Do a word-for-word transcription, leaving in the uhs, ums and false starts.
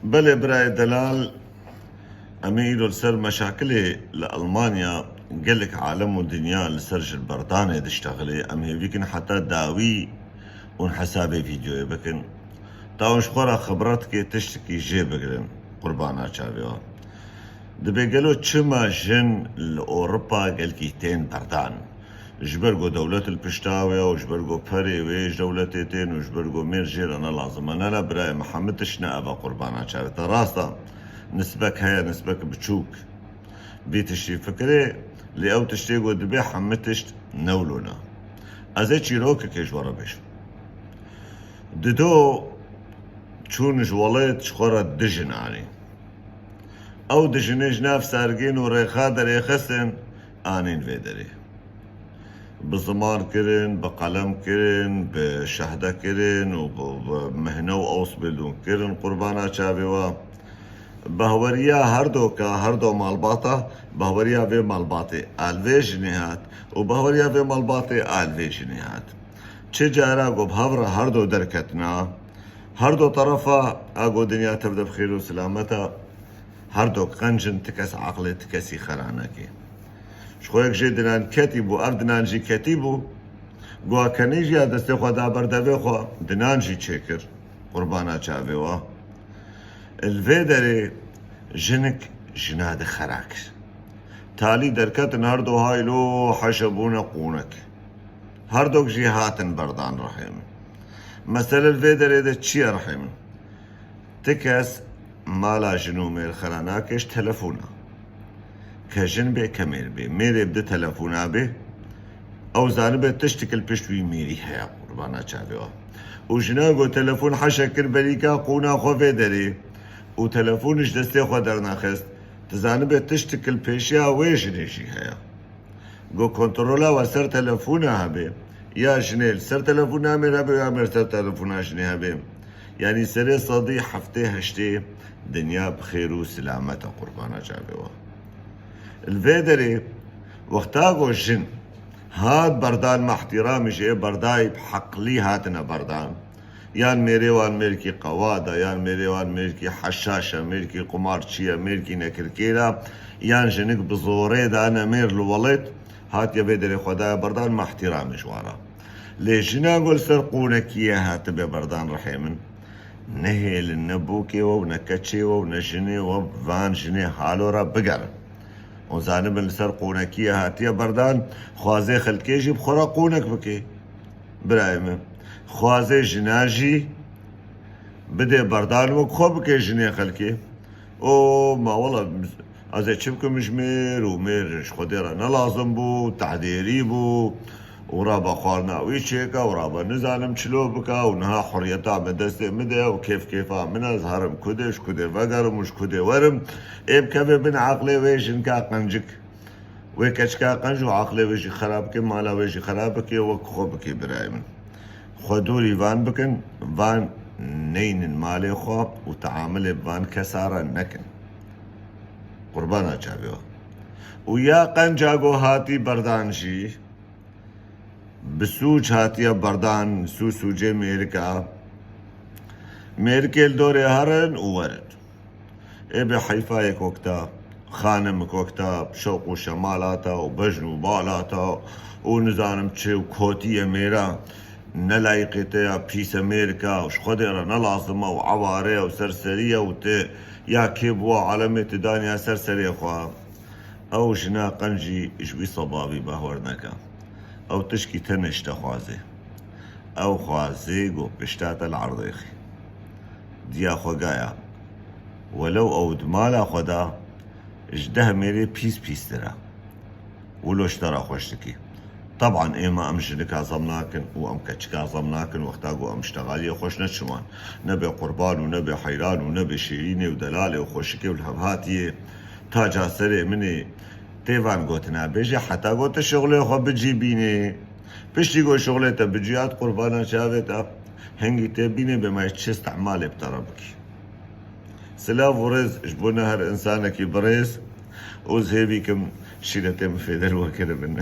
Belê birayê delal, em ê îro li ser meşakilê li Elmanya, gelek alem û dinya li ser ji berdanê diştexilê. Em hêvî kin heta dawî hûn hesabê vîdeoyê bikin. Ta hûn ji xwe re xibretke tiştekî jê bigirin, qurbana çavê we. Dibê gelo çima jin li Ewropa gelkî tên berdan? Ji ber ku dewlet li pişta wê ye û ji ber ku perê wê ji dewletê tên û ji ber ku mêr jê re ne lazim e. Ne, ne birayê min, hemî tişt ne ev e, qurbana çavê te. Rast e, nisbek heye, nisbek biçûk. Vî tiştî fikirê, lê ew tiştê ku dibê hemî tişt ne wilo ne. Ez ê çîrokekê ji we re bêjim. Dido çûn ji welêt ji xwe re du jin anîn. Ew du jinê ji nav sergîn û rêxa derêxistin, anîn vê derê. Bi ziman kirin, bi qelem kirin, bi şehde kirin û bi, bi mihne û Ausbildung kirin, qurbana çavê we. Behweriya her do ka, her do malbata, behweriya vê malbatê a li vê jinê hat û behweriya vê malbatê a li vê jinê hat. Çi cara ku bi hev re her do derketina, her do terefa a ku dinya tev de bi xêr û silamet e, her do qenc in, ti kes aqilê ti kesî xera neke. Ji xwe yek jê dinan ketî bû, ev dinan jî ketî bû. Guha kenî jî ya destê xwe da ber devê xwe, dinan jî çêkir. Qurbana çavê we. Li vê derê jinik jina di xera kir. Talî derketin her do haylo heşe bûne qûnek. Her dok jî hatin berdan rihê min. Mesele li vê derê de çi ye rihê min? Ti kes mala jin û mêr xera nake ji telefona. Ke jin bê, ke mêr bê. Mêrê bi di telefona bê, ew zanibe tiştik li pişt wî mêrî heye, qurbana çavê we. Û jina got telefon heşe kir, berîka qûna xwe vê derê û telefonî ji destê xwe dernexist. Ti zanibe tiştik li pêşiya wê jinê jî heye. Got kontrola we ser telefona hebe, ya jinê li ser telefona mêr hebe, ya mêr ser telefona jinê hebe. Yanî serê sedî heftê heştê dinya bi xêr û silamet e, qurbana çavê we. Li vê derê wexta ku jin hat berdan, me ihtiramî ji ê berdayî bi heqlî hatine berdan. Yan mêrê wan mêrkî qewad e, yan mêrê wan mêrkî heşaş e, mêrkî qumarçî ye, mêrkî nekirkêr e, yan jinik bi zorê dane mêr li welêt, hatiye vê derê xwe daye berdan, me ihtiramê ji wan re. Lê jina ku li ser qûnekiyê hatibe berdan rihê min, nehêlin ne bûkê we û ne keçê we û ne jinê we van jinê halo re bigerin. Hûn zanibin li ser qûnekiyê hatiye berdan, xwazê xelkê jî bi xwe re qûnek bike. Birayê min, xwazê jina jî bidê berdan wek xwe bike jinê xelkê. O, ma wela, ez ê çi bikim ji mêr û mêr ji Xwedê re ne lazim bû, tehdêrî bû û rabe xwarina wî çêke û rabe nizanim çilo bike û niha huriyeta min destê min de ye û kêf kêfa min e, ez herim kudê, ji kudê vegerim û ji kudê werim. Ê bikeve bin eqlê wê jinka qencik. Wê keçika qenc û aqilê wê jî xera bike, mala wê jî xera bike, wek xwe bike birayê min. Xwe dûrî van bikin, van neynin malê xwe û teamilê bi van kesa re nekin. Qurbana çavê we. Û ya qenca ku hatî berdan jî, bi sûc hatiye berdan, sû sûcê mêrika. Mêrikê li dorê herin û werin. Ê bê heyfa yek wek te, xanim wek te, şewq û şemala te û bejn û bala te û nizanim çi û kotiyê mêra, ne layîqê te ya, pîse mêrika û ji Xwedê re ne lazim e û eware ye û serserî ye û ti ya kê bûwa alemê tu daniya ser serê xwe. Ew jina qencî ji wî sebabî behwer neke. Ew tişkî tenê ji te xwaze. Ew xwaze ku pişta te li erdê xî. Diya xwe gaya. Welew ew di mala xwe de ji deh mêrê pîs pîstir e. Wilo ji te re xweş dikî. Teban êma em jinika zem nakin û em keçika zem nakin wexta ku em ji tevaliyê xweş neçiman. Nebê qurban û nebê heyran û nebê şêrînê û delalê û xweşikê û lihevhatiyê. Taca serê min ê, tê van gotina bêje heta ku tu şixulê xwe bicîbînê. Piştî ku şixulê te biciyat qurbana çavê te, hingî tê bînê bê me çi îstimalê bi te re bikî. Silav û rêz ji bo ne her insanekî birêz û ez hêvî kim şîretê min fêder we kiribin.